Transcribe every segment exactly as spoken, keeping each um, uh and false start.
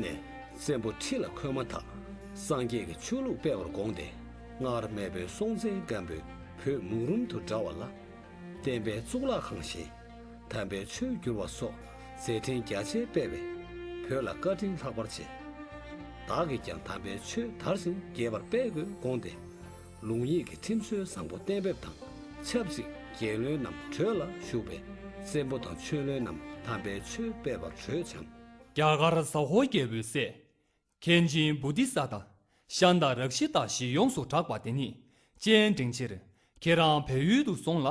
དེ་ནས་བཙན་པོ་ཁྲི་ལ་འཁོད་མ་ཐག་སངས་རྒྱས་ཀྱི་ཆོས་ལུགས་སྤེལ་བར་དགོངས་ཏེ། སྔར་མེས་པོའི་སྲོང་བཙན་སྒམ་པོས་བོད་མུན་རུམ་དུ་བསྒྲལ་བ་ལ། བསྟན་པའི་གཙུག་ལག་ཁང་བཞེངས། དམ་པའི་ཆོས་བསྒྱུར་བ་སོགས་མཛད་འཕྲིན་རྒྱ་ཆེར་སྤེལ་བས། བོད་ལ་བཀའ་དྲིན་ལྷག་པར་ཆེ། བདག་གིས་ཀྱང་དམ་པའི་ཆོས་དར་ཞིང་རྒྱས་པར་སྤེལ་དགོས་དགོངས་ཏེ། ལུང་ཡིག་གི་ཁྲིམས་སྲོལ་བཟང་པོ་གཏན་འབེབས་དང་ཆབས་ཅིག་རྒྱལ་བློན་རྣམས་བྲོས་ལ་བཞུགས་པས། བཙན་པོ་དང་ཆོས་བློན་རྣམས་དམ་པའི་ཆོས་སྤེལ་བར་བྲོས་འཁྱམས། རྒྱ་གར་ཟ་ཧོར་རྒྱལ་པོའི་སྲས། མཁན་ཆེན་བོ་དྷི་ས་ཏྭ་ཤཱནྟ་རཀྵི་ཏ་ཞེས་ཡོངས་སུ་གྲགས་པ་དེ་ཉིད་སྤྱན་འདྲེན་ཕྱིར་ཁྱེད་རང་བལ་ཡུལ་དུ་སོང་ལ།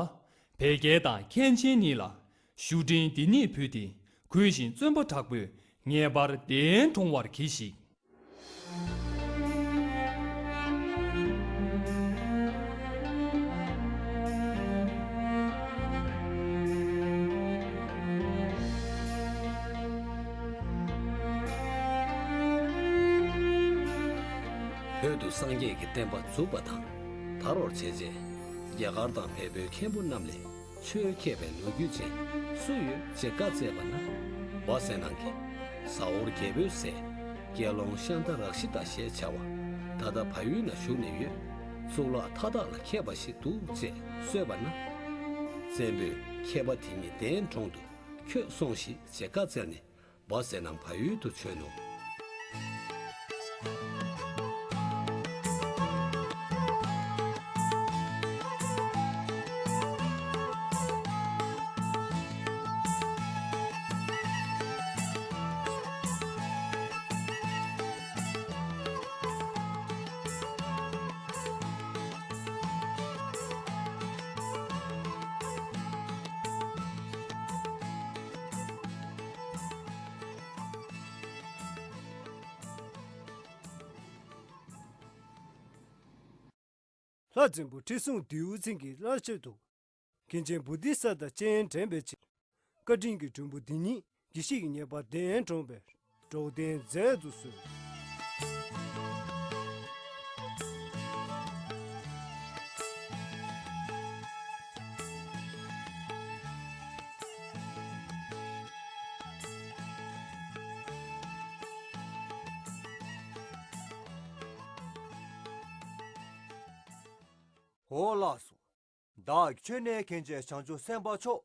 བལ་རྒྱལ་དང་མཁན་ཆེན་གཉིས་ལ་ཞུ་འཕྲིན་འདི་ཉིད་ཕུལ་ཏེ། གུས་ཤིང་བཙུན་པ་དྲག་པོས་ངེས་པར་གདན་དྲོངས་པར་གྱིས་ཤིག། བོད་དུ་སངས་རྒྱས་ཀྱི་བསྟན་པ་འཛུགས་པ་དང་དར་བར་བྱས་རྗེས། རྒྱ་གར་དང་བལ་པོའི་མཁན་པོ་རྣམས་ལས་ཆོས་མཁས་པའི་ལོ་རྒྱུས་ཅན་སུ་ཡོད་ཅེས་བཀའ་སྩལ་པ་ན། སྦ་གསལ་སྣང་གིས་ཟ་ཧོར་རྒྱལ་པོའི་སྲས་དགེ་སློང་ཤཱནྟ་རཀྵི་ཏ་ཞེས་བྱ་བ་ད་ལྟ་བལ་ཡུལ་ན་བཞུགས་ནས་ཡོད། གཙུག་ལག་མཐའ་དག་ལ་མཁས་པ་ཞིག་འདུག་ཅེས་གསོལ་པ་ན། བཙན་པོས་མཁས་པ་དེ་ཉིད་གདན་དྲོངས་ཏུ་ཁྱོད་སོང་ཞིག་ཅེས་བཀའ་སྩལ་ནས། སྦ་གསལ་སྣང་བལ་ཡུལ་དུ་བྱོན་ནོ། ལྷ་བཙན་པོ་ཁྲི་སྲོང་ལྡེའུ་བཙན་གྱི་བླ་མཆོད་དུ། མཁན་ཆེན་བོ་དྷི་ས་ཏྭ་སྤྱན་འདྲེན་པའི་ཕྱིར། བཀའ་དྲིན་གྱི་མགྲོན་པོ་འདི་ཉིད་དགེ་བཤེས་ཀྱིས་ངེས་པར་གདན་དྲོངས་པའི་གྲོགས་དན་མཛད་དུ་གསོལ། འོ་ལགས་སོ། བདག་གི་མཆོད་གནས་མཁན་ཆེན་བྱང་ཆུབ་སེམས་དཔའ་མཆོག་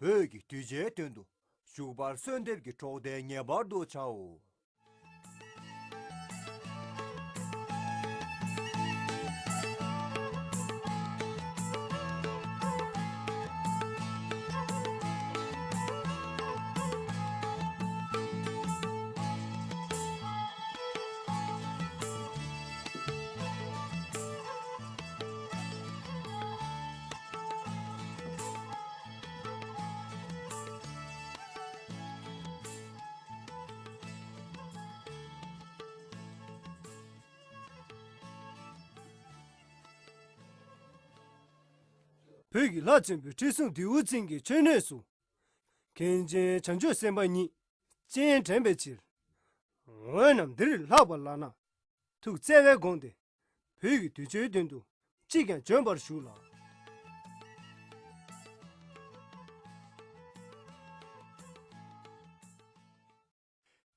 བོད་ཀྱི་གདུལ་བྱའི་དོན་དུ་བཞུགས་པར་གསོལ་འདེབས་ཀྱི་གྲོགས་དན་ངེས་པར་དུ་བྱའོ། བོད་ཀྱི་ལྷ་བཙན་པོའི་ཁྲི་སྲོང་ལྡེའུ་བཙན་གྱི་མཆོད་གནས་སུ། མཁན་ཆེན་བྱང་ཆུབ་སེམས་དཔའ་ཉིད་སྤྱན་དྲངས་པའི་ཕྱིར། འོན་ནམ་འདིར་ལྷགས་པ་ལགས་ན། ཐུགས་བརྩེ་བས་དགོངས་ཏེ། བོད་ཀྱི་གདུལ་བྱའི་དོན་དུ་ཅིས་ཀྱང་བྱོན་པར་ཞུ་ལགས།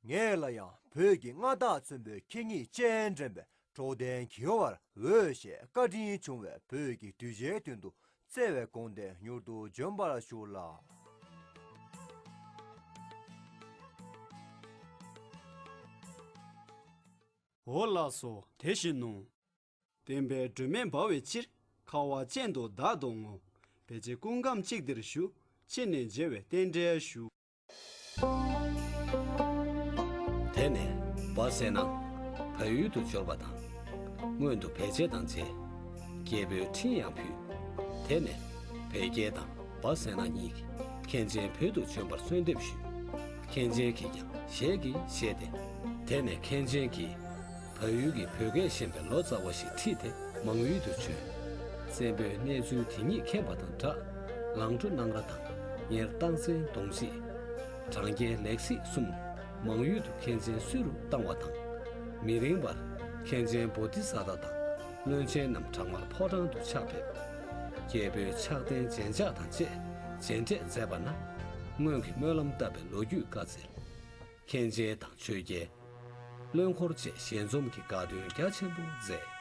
ངེད་ལ་ཡང་བོད་ཀྱི་མངའ་བདག་བཙན་པོའི་ཁྱེད་ཉིད་སྤྱན་འདྲེན་པའི་གྲོགས་དན་བགྱི་བར་འོས་ཞེས་བཀའ་དྲིན་བྱུང་བས། བོད་ཀྱི་གདུལ་བྱའི་དོན་དུ་བརྩེ་བས་དགོངས་ཏེ་མྱུར་དུ་བྱོན་པར་ཞུ་ལགས། འོ་ལགས་སོ། དེ་བཞིན་ནོ། བསྟན་པའི་སྒྲོན་མེ་སྦར་བའི་ཕྱིར། ཁ་བ་ཅན་དུ་བདག་འདོང་ངོ་། ཕལ་ཆེར་སྐུ་ཁམས་གཅིག་འདིར་བཞུགས། ཕྱི་ནས་མཇལ་བའི་རྟེན་འབྲེལ་ཞུ། དེ་ནས་སྦ་གསལ་སྣང་བལ་ཡུལ་དུ་འབྱོར་བ་དང་། སྔོན་དུ་བལ་རྗེ་དང་མཇལ། རྒྱལ་པོའི་འཕྲིན་ཡང་ཕུལ། དེ་ནས་བལ་རྒྱལ་དང་སྦ་གསལ་སྣང་གཉིས་ཀྱིས་མཁན་ཆེན་བོད་དུ་བྱོན་པར་གསོལ་འདེབས་ཞུས། མཁན་ཆེན་གྱིས་ཀྱང་ཞལ་གྱིས་བཞེས་ཏེ། དེ་ནས་མཁན་ཆེན་གྱིས་བལ་ཡུལ་གྱི་བོད་སྐད་ཤེས་པའི་ལོ་ཙཱ་བ་ཞིག་ཁྲིད་དེ་མང་ཡུལ་དུ་བྱོན། བཙན་པོས་གནས་ཚུལ་དེ་ཉིད་མཁྱེན་པ་དང་སྦྲགས། ལང་གྲོ་སྣང་ར་དང་། ཉེར་སྟག་འཛིན་གདོང་གཅིག། གྲངས་ཀྱི་ལེགས་སྲིད་གསུམ། མང་ཡུལ་དུ་མཁན་ཆེན་བསུ་རུ་བཏང་བ་དང་། མི་རིང་བར་མཁན་ཆེན་བོ་དྷི་ས་ཏྭ་དང་བློན་ཆེན་རྣམས་བྲག་དམར་ཕོ་བྲང་དུ་ཕྱག་ཕེབས། རྒྱལ་པོས་ཕྱག་རྟེན་མཇལ་ཕྱག་དང་བཅས་མཇལ་འཕྲད་མཛད་པ་ན། སྔོན་གྱི་སྨོན་ལམ་བཏབ་པའི་ལོ་རྒྱུས་བཀའ་སྩལ། མཁན་ཆེན་དང་ཆོས་རྒྱལ། བློན་འཁོར་བཅས་ཞལ་འཛོམས་ཀྱི་དགའ་སྟོན་རྒྱ་ཆེན་པོ་མཛད།